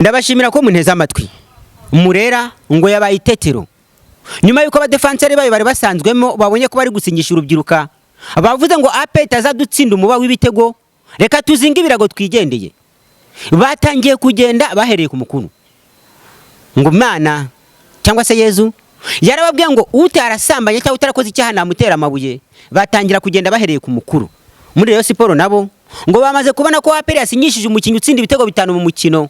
Ndabashimira ko munteze amatwi. Murera ngo yabaye itetero nyuma y'uko abadefanseri bayo bari basanzwemo babonye ko bari gusinyisha urubyiruka, bavuze ngo APR itazadutsinda umuba w'ibitego, reka tuzinge ibirago twigendeye. Batangiye kugenda bahereye ku mukuru, ngo Imana cyangwa se Yezu yarababwiye ngo utarasambanye cyangwa utarakoze icyaha namutera amabuye. Batangira kugenda bahereye ku mukuru. Muri Rayon Sports nabo ngo bamaze kubona ko APR yasinyishije umukinnyi utsinda ibitego 5 mu mukino,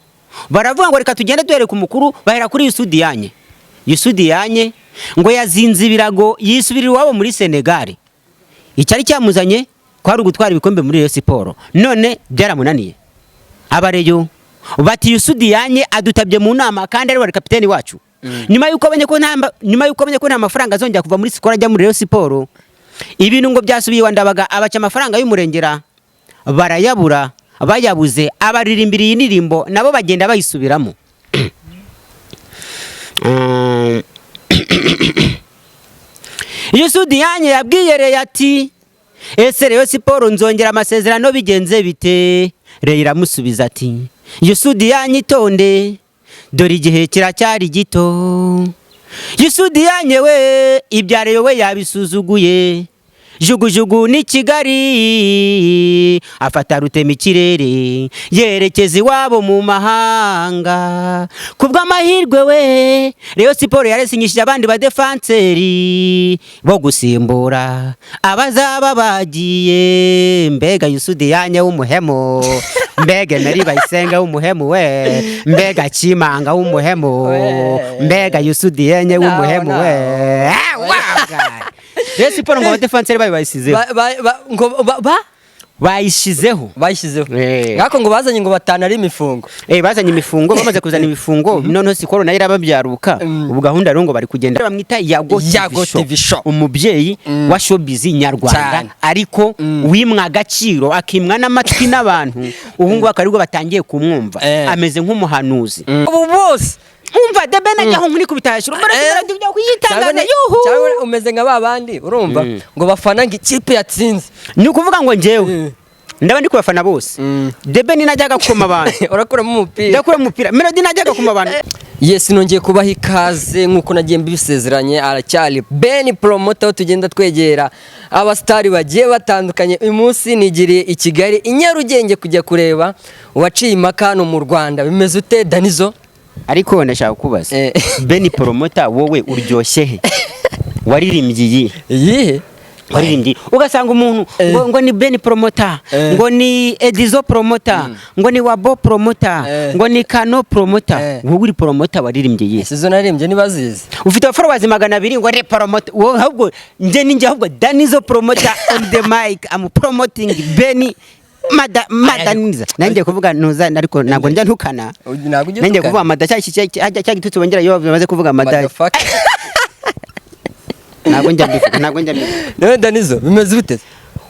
baravuga ngo reka tugende duhere ku mukuru. Bahera kuri Youssou Diagne. Youssou Diagne ngo yazinze ibirago yisubirira iwabo muri Senegal. Icyari cyamuzanye kwari ugutwara ibikombe muri Rayon Sports, none byaramunaniye. Abareyo bati Youssou Diagne adutabye mu nama kandi ari wari kapiteni wacu. Nyuma yuko abonye ko nta mafaranga azongera kuva muri Skol ajya muri Rayon Sports, ibintu ngo byasubiye iwa Ndabaga, abaca amafaranga y'umurengera barayabura. Bayabuze abaririmbira iyi ndirimbo, nabo bagenda bayisubiramo. Youssou Diagne yabwiye Reyo ati: "Ese Rayon Sports nzongera amasezerano bigenze bite?" Reyo iramusubiza ati: "Youssou Diagne, itonde, dore igihe kiracyari gito." Youssou Diagne we ibya Reyo we yabisuzuguye. Jugujugu ni Kigali, afata rutema ikirere yerekeza iwabo mu mahanga. Kubw'amahirwe we, Rayon Sports yarasinyishije abandi badefanseri bo gusimbura abazaba bagiye. Mbega Youssou Diagne w'umuhemu, mbega Emery Bayisenge w'umuhemu we, mbega Kimanga w'umuhemu, mbega Youssou Diagne w'umuhemu we. Ah, wow, guy. Rayon Sports ngo abadefanseri bayo bayisizeho. Ngo ba Bayishizeho. Bayishyizeho. Eh. Ngako ngo bazanye ngo batanu ari imifungo. Eh, bazanye imifungo. Bamaze kuzana imifungo, noneho Skol nayo irababyaruka. Ubu gahunda rero ngo bari kugenda bamwita Yago Yago TV Show. TV Show. Umubyeyi wa showbiz nyarwanda, Cyane. ariko wimwa agaciro, akimwa n'amatwi n'abantu. Ubu ngubu akaba aribwo batangiye kumwumva. Ameze nk'umuhanuzi. Ubu bose. Umva, The Ben ajyaho nk'unikubita hejuru Cyangwa kuyitangaza yuhu. Cyangwa umeze nka ba bandi, urumva, ngo bafana ngo ikipe yatsinze. Ni ukuvuga ngo njyewe ndaba ndi ku bafana bose. The Ben najyaga koma abantu. Urakuramo umupira. Ndakura umupira. Melody najyaga koma abantu. Yes, nongeye kubaha ikaze nk'uko nagiye mbisezeranye. Aracyari Ben Promoter, aho tugenda twegera abasitari bagiye batandukanye. Uyu munsi nigiriye i Kigali, i Nyarugenge, kujya kureba uwaciye impaka hano mu Rwanda. Bimeze ute, Danizo? Ariko ndashaka kubaza, Ben Promoter, wowe uryoshye he? Waririmbye iyi? Iyihe? Waririmbye, ugasanga umuntu ngo ni Ben Promoter, ngo ni Edizo Promoter, ngo ni Wabo Promoter, ngo ni Kano Promoter. Wowe uri promoter, waririmbye iyihe? Izo naririmbye ntibazizi. Ufite followers 200 ngo ni promoter wowe. Ahubwo nje ninjye, ahubwo Danizo Promoter on the mic. I'm promoting Ben Mada Madaniza. Nanjye kuvuga ntuza, ariko ntabwo njya ntukana. Ntabwo ujya Nanjye utukana. kuvuga mada, cya gitutsi bongera iyo bamaze kuvuga mada. Motherfucker. Ntabwo njya mbivuga, ntabwo njya mbivuga. Nawe Danizo, bimeze bite?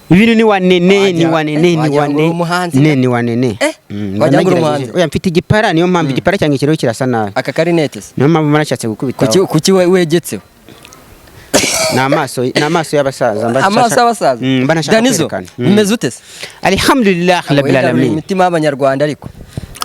Ibintu ni wanene, ni wanene, ni Wagira ngo wane uri umuhanzi. Ne ni wanene. Wagira ngo uri Nagerageje. umuhanzi. Oya, mfite igipara, niyo mpamvu igipara cyanjye kiriho kirasa nabi. Aka karinete se? Niyo mpamvu nashatse gukubita. Kuki wegetseho? Ni amaso y'abasaza mba Amaso y'abasaza. Mba nashaka Danizo, kwerekana. Bimeze ute se? Alhamdulillah rabbil Wigaruriye alamin. imitima y'Abanyarwanda ariko.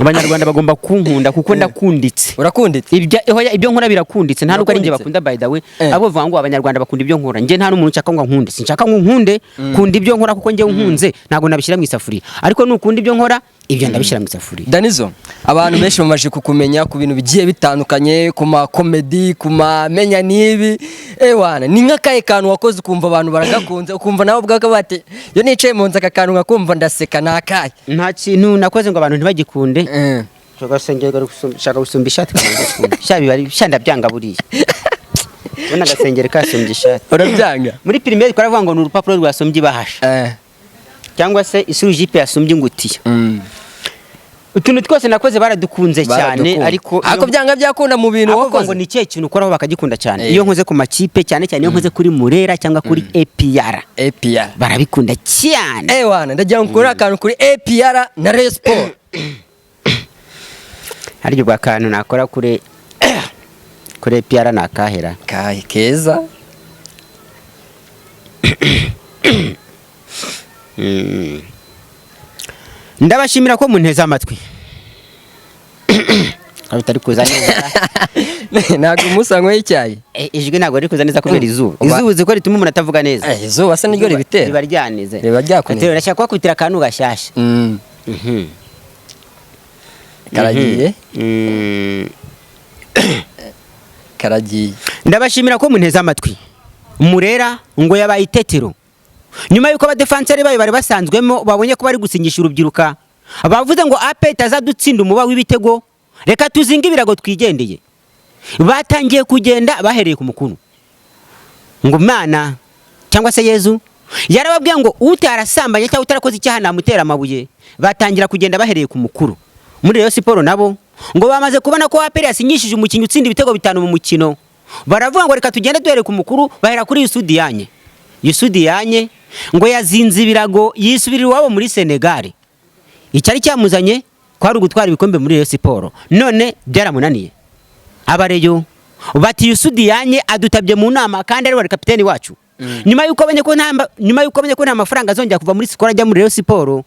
Abanyarwanda bagomba kunkunda kuko ndakunditse. Urakunditse. Ibyo, oya, ibyo nkora birakunditse. Nta nubwo ari njye Birakunditse. bakunda, by the way. Abo bavuga ngo Abanyarwanda bakunda ibyo nkora, njye nta n'umuntu nshaka ngo nkunde. Sinshaka ngo nkunde. Kunda ibyo nkora, kuko njye nkunze ntabwo nabishyira mu isafuriya, ariko nukunda ibyo nkora, ibyo ndabishyira mu isafuriya. Danizo, abantu benshi bamaze kukumenya ku bintu bigiye bitandukanye, ku ma comedy, ku mamenya n'ibi. Ewana, ni nk'akahe kantu wakoze ukumva abantu baragakunze, ukumva nawe ubwawe bati: "Iyo nicaye mu nzu aka kantu nkakumva ndaseka"? Ni akahe? Nta kintu nakoze ngo abantu ntibagikunde. Shaka gusumba ishati, sha biba sha ndabyanga buriya. Ubona agasengeri kasumbye ishati. Urabyanga? Muri primaire twaravuga ngo ni urupapuro rwasumbye ibahasha, cyangwa se isurujipe yasumbye ingutiya. Utuntu twose nakoze baradukunze cyane. Baradukunda. Ariko Ariko byanga byakunda mu bintu aho ngo wakoze ni ikihe kintu ukoraho bakagikunda cyane? Eh. Iyo nkoze ku makipe, cyane cyane iyo nkoze kuri Murera cyangwa kuri APR, APR. barabikunda cyane. Ewana, ndagira ngo ukore akantu kuri APR na Rayon Sport. Harya ubwo akantu nakora kuri APR ni akahera? Kahe keza? Ndabashimira ko munteze amatwi. Aho bitari kuza neza. Ntabwo umunsi wanyweye icyayi. Ijwi ntabwo riri kuza neza kubera izuba. Izuba uzi ko rituma umuntu atavuga neza. Izuba se niryo ribitera? Riba ryanize. Riba ryakunize. Ati, ndashaka kubakubitira akantu gashyashya. Karagiye. Karagiye. Ndabashimira ko munteze amatwi. Murera ngo yabaye itetero nyuma y'uko abadefanseri bayo bari basanzwemo babonye ko bari gusinyisha urubyiruka. Bavuze ngo APR itazadutsinda umuba w'ibitego, reka tuzinge ibirago twigendeye. Batangiye kugenda bahereye ku mukuru, ngo Imana cyangwa se Yezu yarababwiye ngo utarasambanye cyangwa utarakoze icyaha namutera amabuye. Batangira kugenda bahereye ku mukuru. Muri Rayon Sport nabo ngo bamaze kubona ko APR yasinyishije umukinnyi utsinda ibitego 5 mu mukino, baravuga ngo reka tugende duhereye ku mukuru. Bahera kuri Youssou Diagne. Youssou Diagne ngo yazinze ibirago yisubirira iwabo muri Senegal. Icyari cyamuzanye kwari ugutwara ibikombe muri Rayon Sport, none byaramunaniye. Abareyo bati Youssou Diagne adutabye mu nama kandi ari wari kapiteni wacu. Nyuma yuko abonye ko nta mafaranga azongera kuva muri Skol ajya muri Rayon Sport,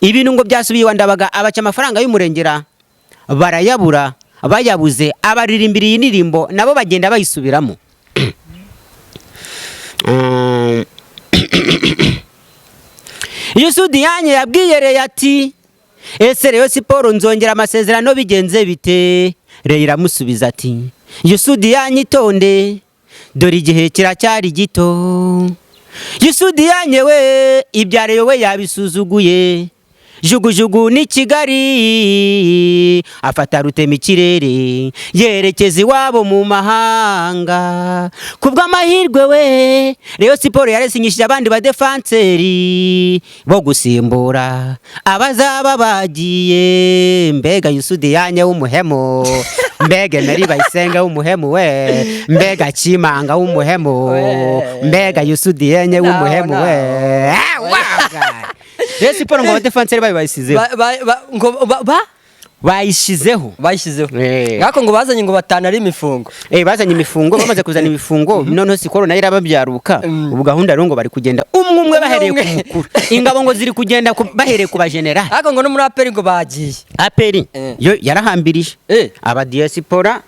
ibintu ngo byasubiye iwa Ndabaga, abaca amafaranga y'umurengera barayabura. Bayabuze abaririmbira iyi ndirimbo, nabo bagenda bayisubiramo. Youssou Diagne yabwiye Rayon ati: "Ese Rayon Sport nzongera amasezerano bigenze bite?" Rayon iramusubiza ati: "Youssou Diagne, itonde, dore igihe kiracyari gito." Youssou Diagne we ibya Rayon we yabisuzuguye. Jugujugu ni Kigali, afata rutema ikirere yerekeza iwabo mu mahanga. Kubw'amahirwe we, Rayon Sport yarasinyishije abandi badefanseri bo gusimbura abazaba bagiye. Mbega Youssou Diagne w'umuhemu, mbega Emery Bayisenge w'umuhemu we, mbega Kimanga w'umuhemu, mbega Youssou Diagne w'umuhemu we. Ah, wow, guy. Rayon Sport ngo abadefanseri bayo bayisizeho. Ngo ba Bayishizeho. Bayishyizeho. Eh. Ngako ngo bazanye ngo batanu ari imifungo. Bazanye imifungo. Bamaze kuzana imifungo, noneho Skol nayo irababyaruka. Ubu gahunda rero ngo bari kugenda umwe umwe bahereye ku Umwe. mukuru. Ingabo ngo ziri kugenda bahereye ku bajenerali. Ariko ngo no muri APR ngo bagiye. APR yo yarahambirije aba diaspora.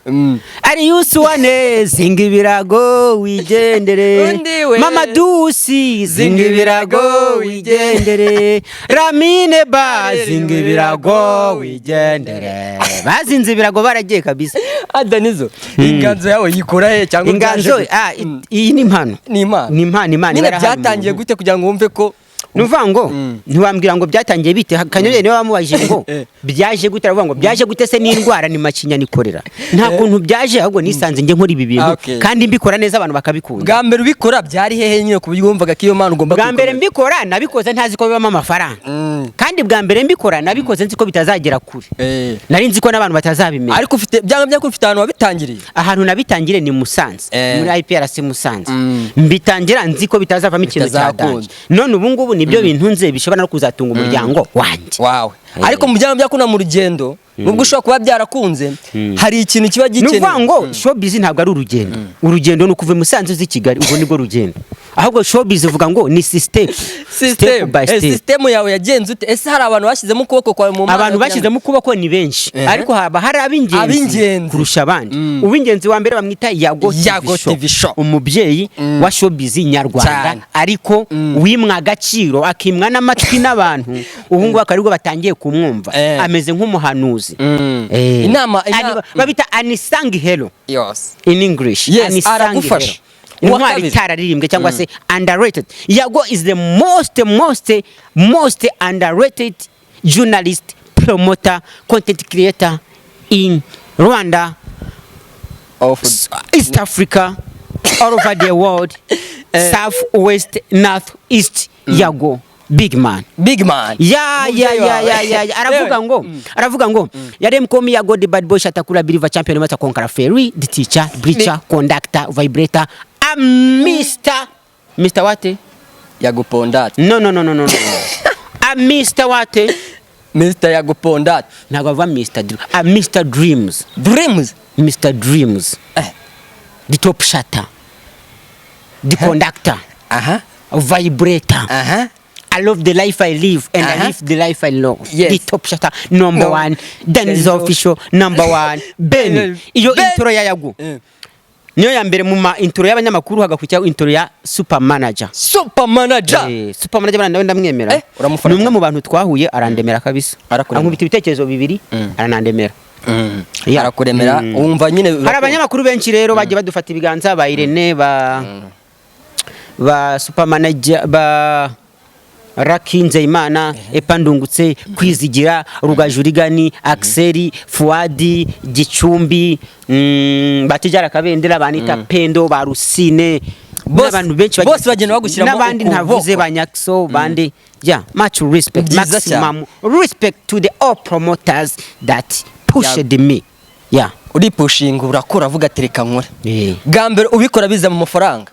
Ari Yusuwane, zinga ibirago wigendere. Undi we. Mamadusi, zinga ibirago wigendere. Lamine Ba, zinga ibirago wigendere. Bazinze ibirago baragiye kabisa. Adanizo, inganzo yawe yikora he cyangwa Inganzo byaje gute? Ah, iyi ni impano. Ni impano. Ni impano Imana Nyine iba yarahaye byatangiye umuntu. gute kugira ngo wumve ko Ni ukuvuga ngo ntiwambwira ngo byatangiye bite. Kanyobye niwe wamubajije ngo byaje gute, aravuga ngo byaje gute se n'indwara ni macinya nikorera. Nta kuntu byaje, ahubwo nisanze njye nkora ibi bintu Ah, okay. kandi mbikora neza, abantu bakabikunda. Bwa mbere ubikora byari hehe nyine, ku buryo wumvaga ko iyo mpano ugomba Bwa mbere kuyikomeza? mbikora nabikoze ntazi ko bibamo amafaranga. Kandi bwa mbere mbikora nabikoze nzi ko bitazagera kure. Nari nzi ko n'abantu batazabimenya. Ariko ufite byanga byako ufite ahantu wabitangiriye? Ahantu nabitangire ni Musanze, Eh. muri IPRC Musanze. Mm. Mbitangira nzi ko bitazavamo ikintu cya Bitazakunda. danger. None ubu ngubu nibyo bintu nze bishobora no kuzatunga umuryango wanjye. Wawe. Ariko mu byanga byakunda mu rugendo, nubwo ushobora kuba byarakunze, hari ikintu kiba Ni gikenewe. ukuvuga ngo showbiz ntabwo ari urugendo. Urugendo ni ukuva i Musanze uza i Kigali, ubwo nibwo rugendo. Ahubwo showbiz uvuga ngo ni system, step System. by step. System yawe yagenze ute? Ese hari abantu bashyizemo ukuboko kwawe mu mpano Abantu kugira ngo- bashyizemo ukuboko ni benshi, ariko haba hari ab'ingenzi Ab'ingenzi. kurusha abandi. Uw'ingenzi wa mbere bamwita Yago Yago TV Show, TV Show. umubyeyi wa showbiz nyarwanda, Cyane. ariko wimwa agaciro akimwa n'amatwi n'abantu. Ubu ngubu akaba aribwo batangiye kumwumva. Ameze nk'umuhanuzi. Babita unsung hero Yose. in English. Yes, Unsung aragufasha. hero. Uwa Intwari kabiri. itararirimbwe cyangwa se underrated. Yago is the most most most underrated journalist, promoter, content creator in Rwanda, Of East Africa, all over the world, south, west, north, east. Yago, big man. Big man. Ya ya Umubyeyi ya wawe. Ya, aravuga ngo yaremkomi Yago the bad boy, shatakura believer, champion, master, conqueror, fairy, the teacher, preacher, conductor, vibrator. I'm Mr. what? Yagupondate. No, no, no, no, no, no, I'm Mr. what? Mr. Yagupondate. Ntabwo ava Mr. Dream. I'm Mr. Dreams. Dreams. Mr. Dreams. The top shutter, the conductor, Aha. vibrator. Aha. I love the life I live and I live the life I love. The top shatter number No. one. Dan is Denzo. official number one. Ben. Iyo Ben. intro ya Yago. Niyo ya mbere mu ma intro y'abanyamakuru, hagakurikiraho intro ya Super Manager. Super Manager. Super Manager bana nawe ndamwemera. Uramufana Ni umwe cyane. mu bantu twahuye arandemera kabisa. Arakuremera. Ankubita ibitekerezo bibiri aranandemera. Yeah. Arakuremera. Wumva nyine Hari abanyamakuru benshi rero bagiye badufata ibiganza, ba Irene, ba Super Manager, ba Raki Nzeyimana, Epa Ndungutse, Kwizigira, Rugajurigani, Axeli, Fuadi, Gicumbi, Batijara Kabendera, Banita Pendo, ba Rusine, n'abantu benshi Bose bagenda bagushyiramo n'abandi ukuboko. ntavuze, ba Nyakso bandi. Yeah, much respect, Byiza cyane. maximum respect to the all promoters that pushed me. Yeah. Uripushinga, urakora, avuga ati reka nkore. Bwa mbere ubikora biza mu mafaranga.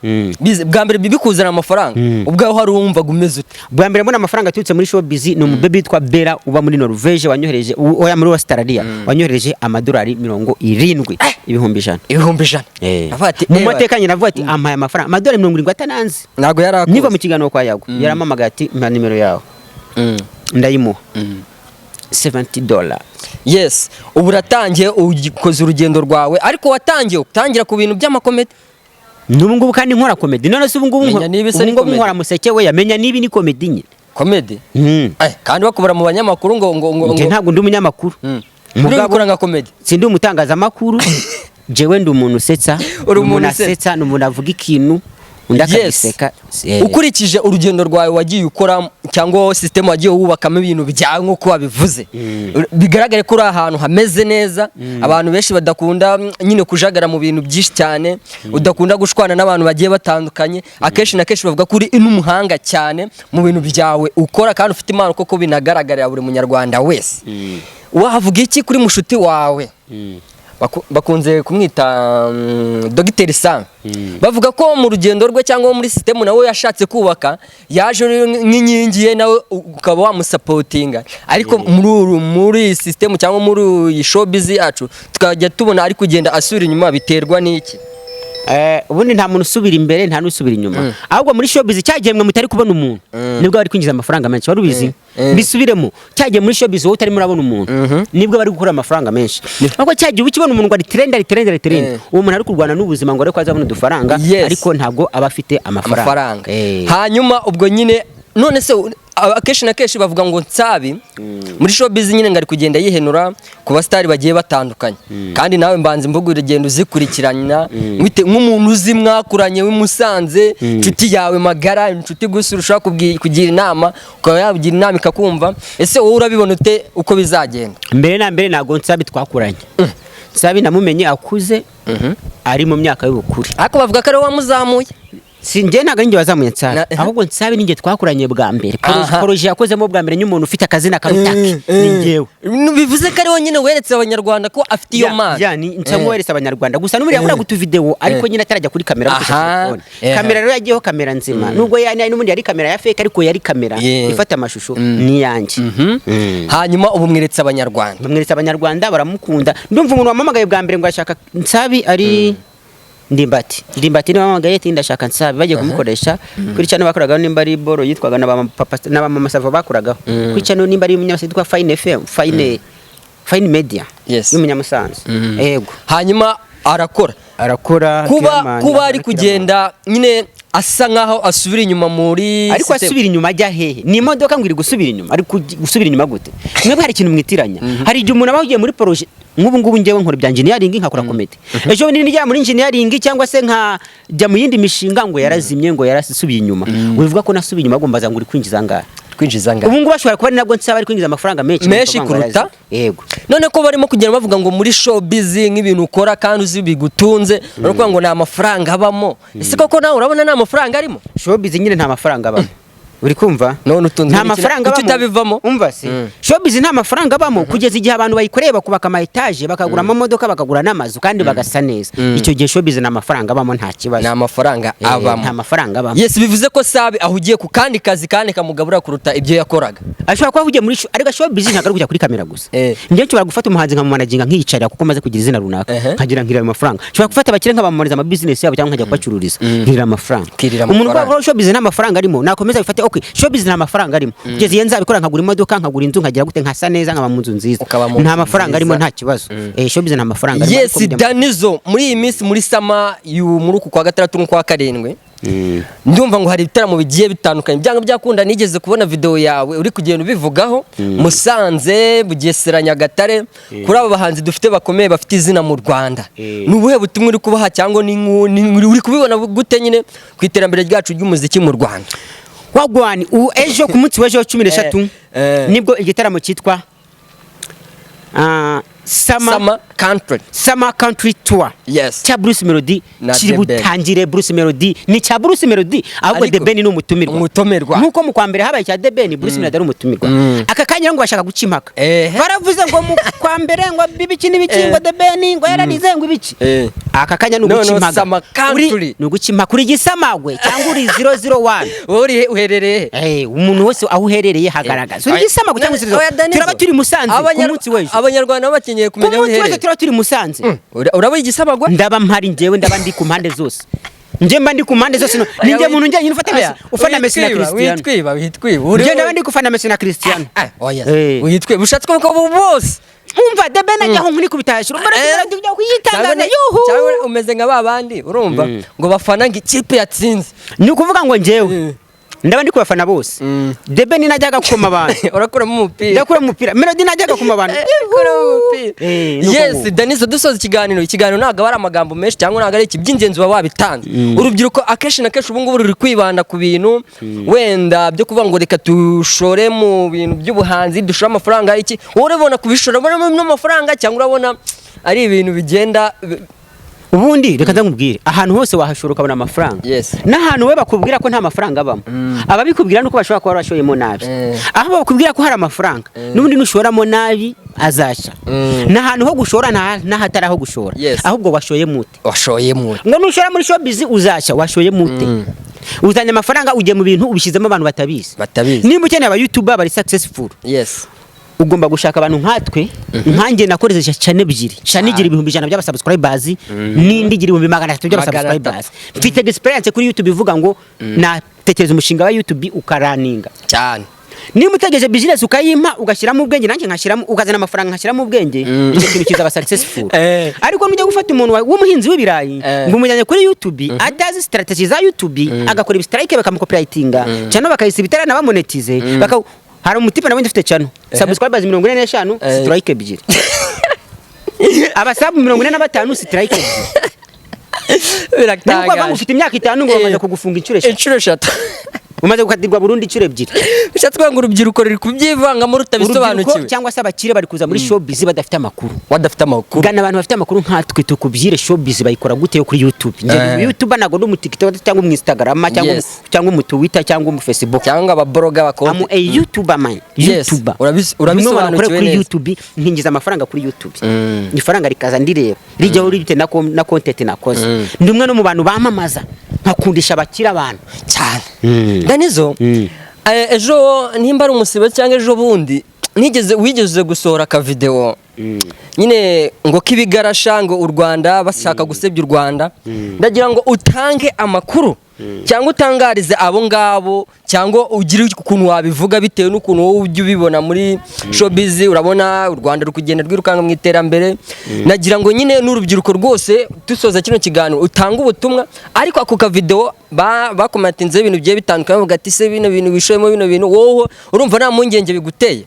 Bwa mbere bikuzana amafaranga. Ubwawe hari uwumvaga umeze ute? Bwa mbere mbona amafaranga aturutse muri showbiz ni umubebe witwa Bella uba muri Norvege wanyohereje, oya, muri Australia, wanyohereje amadolari 70, 100,000. 100,000. Avuga ati, Mu "Eh, mateka nyine avuga ati ampaye amafaranga amadolari 70 atananze. Ntabwo yari akuzi. Niva mu kiganiro kwa Yago yaramamagaye ati mpa nimero yawe, ndayimuha, $70. Yes, ubu uratangiye, ukoze urugendo rwawe, ariko watangiye utangira ku bintu by'amakomedi. N'ubu ngubu kandi nkora comedy. None se ubu ngubu Menya niba isa ubu ni ngubu comedy. nkora museke we yamenya niba ni comedy nyine. Comedy. Kandi bakubara mu banyamakuru ngo Njye ngo ntabwo ndi umunyamakuru. Uri gukora nka comedy. Sindi umutangazamakuru, jewe ndi umuntu usetsa. Uri Ni umuntu usetsa. asetsa, ni umuntu avuga ikintu undi akagiseka. Ukurikije urugendo rwawe wagiye ukora cyangwa sisitemu wagiye wubakamo ibintu byawe nk'uko wabivuze, bigaragare ko uri ahantu hameze neza, abantu benshi badakunda nyine kujagara mu bintu byinshi cyane, udakunda gushwana n'abantu bagiye batandukanye. Akenshi na kenshi bavuga ko uri n'umuhanga cyane mu bintu byawe ukora kandi ufite impano koko binagaragarira buri munyarwanda wese. Wavuga iki kuri mushuti wawe? Bakunze kumwita Dogiteri Sam. Bavuga ko mu rugendo rwe cyangwa muri sisitemu nawe yashatse kubaka, yaje uri nk'inkingi ye, nawe ukaba wamusapotinga, ariko muri iyi sisitemu cyangwa muri iyi showbiz yacu tukajya tubona ari kugenda asubira inyuma. Biterwa n'iki? Ubundi nta muntu usubira imbere, nta n'usubira inyuma. Ahubwo muri showbiz cyagiye mwe mutari kubona umuntu nibwo bari kwinjiza amafaranga menshi. Wari ubizi? Bisubiremo, cyagiye muri showbiz wowe utarimo urabona umuntu nibwo bari gukora amafaranga menshi. Ahubwo cyagiye ukibona umuntu ngo ari trend, ari trend, ari trend, uwo muntu ari kurwana n'ubuzima ngo ariko azabona udufaranga, ariko ntabwo aba afite amafaranga. Amafaranga. Hanyuma ubwo nyine none se akenshi na kenshi bavuga ngo Nsabi muri showbiz nyine ngo ari kugenda yihenura ku basitari bagiye batandukanye, kandi nawe mbanza imvugo uragenda uzikurikirana nk'umuntu uzi mwakuranye w'i Musanze, inshuti yawe magara, inshuti gusa ushobora kugira inama, ukaba yagira inama ikakumva. Ese wowe urabibona ute uko bizagenda? Mbere na mbere ntabwo Nsabi twakuranye. Nsabi namumenye akuze, ari mu myaka y'ubukure. Ariko bavuga ko ari wowe wamuzamuye. Si njye, ntabwo ari njye wazamuye Nsabi, ahubwo Nsabi ninjye twakuranye bwa mbere. Projet yakozemo bwa mbere n'umuntu ufite akazina karutake ni njyewe. Bivuze ko ari wowe nyine weretse abanyarwanda ko afite iyo mpano. Ya, ni nsa nk'uweretse abanyarwanda gusa. N'ubundi yakoraga utuvideo ariko nyine atarajya kuri kamera akoresha telefone. Kamera rero yagiyeho, kamera nzima, nubwo n'ubundi yari kamera ya fake, ariko yari kamera ifata amashusho ni iyanjye. Hanyuma ubu mweretse abanyarwanda. Bamweretse abanyarwanda, baramukunda. Ndumva umuntu wampamagaye bwa mbere ngo ashaka Nsabi ari Ndimbati. Ndimbati niwe wampamagaye ati ndashaka Nsabi, bagiye kumukoresha kuri channel bakoragaho, nimba ari boro yitwaga na ba papa na ba mama Sava bakoragaho kuri channel, nimba ari umunyamusanze yitwa Fine FM, Fine Media y'umunyamusanze. Yego. Hanyuma arakora. Arakora. Kuba Killaman, kuba ari Killaman. kugenda nyine asa nkaho asubira inyuma muri Ariko system. asubira inyuma ajya hehe? Ni imodoka ngo iri gusubira inyuma? Ari gusubira inyuma gute? Mwebwe hari ikintu mwitiranya. Hari igihe umuntu aba ahugiye muri projet. Nk'ubu ngubu njyewe nkora ibya engineering, nkakora comedy. Ejo bundi nijya muri engineering cyangwa se nkajya mu yindi mishinga, ngo yarazimye, ngo yarasubiye inyuma. Wivuga ko nasubiye inyuma, agomba ngo uri kwinjiza angahe? Kwinjiza ngaho. Ubu ngubu bashobora kuba ari nabwo nsaba ari kwinjiza amafaranga menshi. Menshi bakavuga ngo kuruta? yarazimye. Yego. None ko barimo kugenda bavuga ngo muri showbiz, nk'ibintu ukora kandi uzi bigutunze, bari kuvuga ngo nta mafaranga abamo. Ese koko nawe urabona nta mafaranga arimo? Showbiz nyine nta mafaranga abamo, uri kumva? None utunzwe Nta n'iki? mafaranga Kuki abamo. utabivamo? Umva se, showbiz nta mafaranga abamo kugeza igihe abantu bayikoreye bakubaka ama etaje, bakagura amamodoka, bakagura n'amazu kandi bagasa neza. Icyo gihe showbiz nta mafaranga abamo, nta kibazo. Nta mafaranga abamo. Nta mafaranga abamo. Yes, bivuze ko Sabi ahugiye ku kandi kazi kandi kamugabura kuruta ibyo yakoraga. Ashobora kuba ahugiye muri ariko showbiz ntabwo ari kujya kuri kamera gusa. Njyewe nshobora gufata umuhanzi nkamumanaginga, nkiyicarira kuko maze kugira izina runaka, nkagira nkirira amafaranga. Nshobora gufata abakire nkabamamariza ama business yabo cyangwa nkajya kubacururiza, nkirira amafaranga. Ukirira Umuntu amafaranga. ukora showbiz nta mafaranga arimo nakomeza bifate. kwe showbiz nta mafaranga arimo. Kugeza iyo nzabikora nkagura imodoka, nkagura inzu, nkagira gute, nkasa neza, nkaba mu nzu nziza. Ukaba mu Nta nzu mafaranga arimo. nziza. Nta kibazo. Showbiz nta mafaranga arimo, Yes. ariko bijya Danizo, muri iyi minsi, muri summer, muri uku kwa gatandatu n'ukwa karindwi, ndumva ngo hari ibitaramo bigiye bitandukanye. Byanga byakunda nigeze kubona video yawe uri kugenda ubivugaho, Musanze, Bugesera, Nyagatare. Kuri abo bahanzi dufite bakomeye, bafite izina mu Rwanda, ni ubuhe butumwa uri kubaha, cyangwa uri kubibona gute nyine ku iterambere ryacu ry'umuziki mu Rwanda? Wagwan, ejo, ku munsi w'ejo 13, nibwo igitaramo cyitwa Summer, Summer Country. Summer Country Tour cya Bruce Melody Na kiri The Ben. butangire. Bruce Melody ni cya Bruce Melody, ahubwo Ariko The Ben ni umutumirwa. Umutumirwa. Nkuko mu kwa mbere habaye cya The Ben, Bruce Melody ari umutumirwa. Aka kanya ngo bashaka guca impaka. Baravuze ngo mu kwa mbere ngo bibiki n'ibiki, ngo The Ben ngo yararize, ngo ibiki. Aka kanya ni uguca Noneho impaka. Summer Country. Ni uguca impaka. Uri igisamagwe cyangwa uri 001? Wowe uri uherereye he? Umuntu wese aho uherereye hagaragaza. Uri igisamagwe cyangwa 00? Oya, Danizo. Turaba turi Musanze ku munsi w'ejo. Abanyarwanda nabo bakeneye Ku kumenya aho munsi w'ejo uherereye. turaba turi Musanze. Uraba igisamagwe? Ndaba mpari njyewe, ndaba ndi ku mpande zose. Njye mba ndi ku mpande zose. Ni njye muntu njye nyine ufata Messi, ufana Messi na Cristiano. Witwiba, witwiba. Njye ndaba ndi gufana Messi na Cristiano. Oya, witwiba, ushatse kuvuga ko bose. Umva, The Ben ajyaho nkunikubita hejuru, mbona kuyitangaza yuhu. Cyangwa umeze nka ba bandi, urumva, ngo bafana ngo ikipe yatsinze. Ni ukuvuga ngo njyewe ndaba ndi kubafana bose. The Ben najyaga koma abantu. Urakuramo umupira. Ndakura umupira. Melody najyaga koma abantu. Urakuramo umupira. Nuko Yes. nguko. Danizo, dusoza ikiganiro. Ikiganiro ntabwo aba ari amagambo menshi, cyangwa ntabwo ari iki, by'ingenzi uba wabitanze. Urubyiruko akenshi na kenshi ubu ngubu ruri kwibanda ku bintu wenda byo kuvuga ngo reka dushore mu bintu by'ubuhanzi, dushore amafaranga iki. Wowe urabona kubishora n'amafaranga, cyangwa urabona ari ibintu bigenda? Ubundi reka ndamubwire, ahantu hose wahashora ukabona amafaranga. N'ahantu we bakubwira ko nta mafaranga abamo, ababikubwira nuko bashobora kuba barashoyemo nabi. Aho bakubwira ko hari amafaranga, n'ubundi nushoramo nabi azashya. N'ahantu ho gushora n'ahatari aho gushora. Ahubwo washoye mute? Washoye mu Ngo nushora muri showbiz uzashya, washoye mute? Uzanye amafaranga, ugiye mu bintu ubishyizemo abantu batabizi. Batabizi. Nimba ukeneye aba YouTuber bari successful, ugomba gushaka abantu nkatwe, nkanjye nakoresheje channel ebyiri. Channel igira 100,000 by'abasubscribers, n'indi igira 300,000 by'abasubscribers. Mfite experience kuri YouTube ivuga ngo natekereza umushinga wa YouTube ukaraninga. Niba utegereje business ukayimpa, ugashyiramo ubwenge, nanjye nkashyiramo, ukazana amafaranga nkashyiramo ubwenge, icyo kintu kizaba successful. Ariko nujya gufata umuntu w'umuhinzi w'ibirayi ngo umujyane kuri YouTube, atazi strategy za YouTube, agakora ibistrike, bakamucopyrightinga cyangwa bakayisiba itaranabamonetize, baka hari umutipe nawe ufite channel, subscribers 45, strike ebyiri, abasabu 45, strike ebyiri. Niba uvuga ngo Biratangaje. ufite imyaka 5, ngo bamaze kugufunga inshuro 3. Inshuro 3. Umaze gukatirwa burundu inshuro ebyiri. Bishatse kuvuga ngo urubyiruko ruri kubyivangamo Urubyiruko rutabisobanukiwe. cyangwa se abakire bari kuza muri showbiz badafite amakuru. Badafite amakuru. Gana abantu bafite amakuru nkatwe, tukubwire showbiz bayikora gute yo kuri YouTube. Njye ndi YouTuber, ntabwo ndi umu TikTok cyangwa umu Instagram cyangwa cyangwa umu Twitter cyangwa umu Facebook. Cyangwa ababoroga bakora. I'm a YouTuber, man. YouTuber. Urabisobanukiwe Bimwe kuri neza. YouTube, nkinjiza amafaranga kuri YouTube, ifaranga rikaza ndireba rijyaho bitewe na content nakoze. Ndi umwe no mu bantu bamamaza, nkakundisha abakire abantu. Cyane. Danizo, ejo nimba ari umusibo cyangwa ejo bundi, nigeze wigeze gusohora akavideo nyine ngo k'ibigarasha, ngo u Rwanda bashaka gusebya u Rwanda. Ndagira ngo utange amakuru cyangwa utangarize abo ngabo, cyangwa ugire ukuntu wabivuga bitewe n'ukuntu wowe ujya ubibona muri showbiz. Urabona u Rwanda ruri kugenda rwirukanka mu iterambere. Nagira ngo nyine n'urubyiruko rwose, dusoza kino kiganiro, utange ubutumwa. Ariko ako kavideo bakomatinzeho ibintu bigiye bitandukanye, bavuga ati: "Se bino bintu wishoyemo, bino bintu wowe urumva nta mpungenge biguteye?"